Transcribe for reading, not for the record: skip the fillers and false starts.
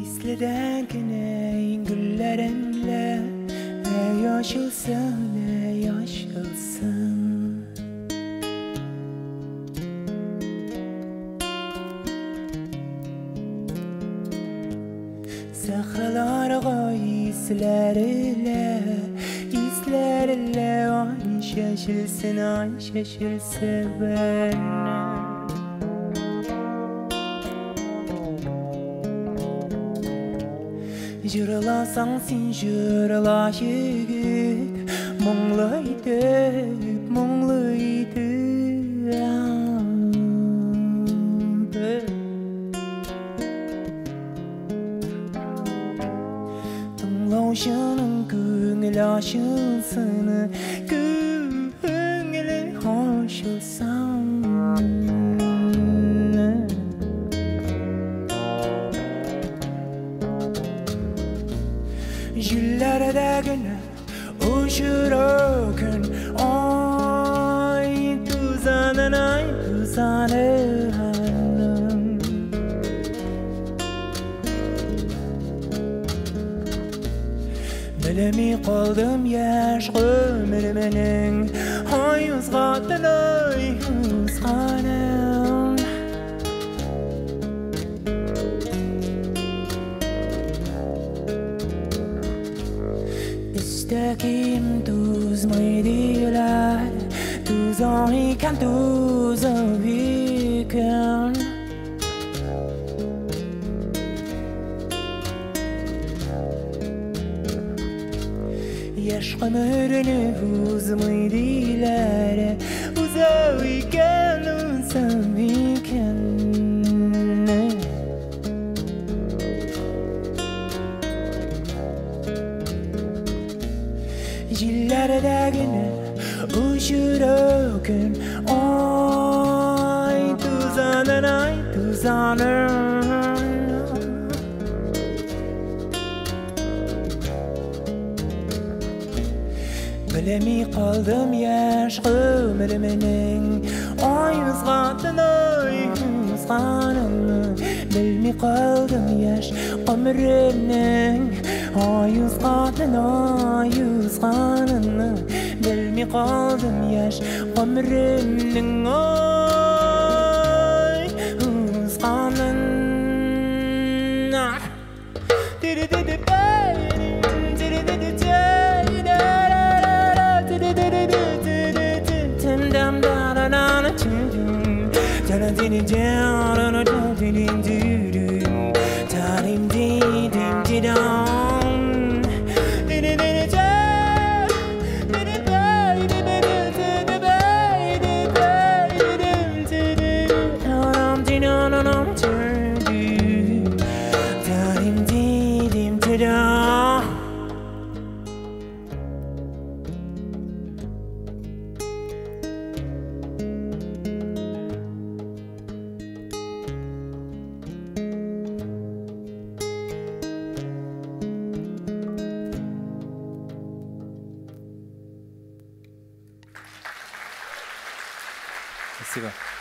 Иследән кенә гөлләремлә Yaşılsın, yaşılsın. Sahralarga islerle, islerle ay şaşılsın, ay şaşılsın ben. Жырласаң син жырла егет, моңлы итеп, моңлы итеп. Тыңлаучының күңеле ачылсын, күңеле ачылсын. Jillerdagina uçururken ay tuzanın ay tuzanın. Bilmey kaldım yaş ömrümünün ay uzgatın ay uzganın. Kim tuzmay dilar, tuzan ikan tuzan ikan. Yaş ömrünü uzmay dilar, uzav ikan uzav ikan. Jillerdagina uçururken ay tuzanın ay tuzanın. Bilmey kaldım yaş ömrümünün ay uzgatın ay uzganın. Bilmey kaldım yaş ömrümünün ay uzgatın ay uzganın. Bilmey kaldım yaş ömrümünün ay uzganın. Спасибо.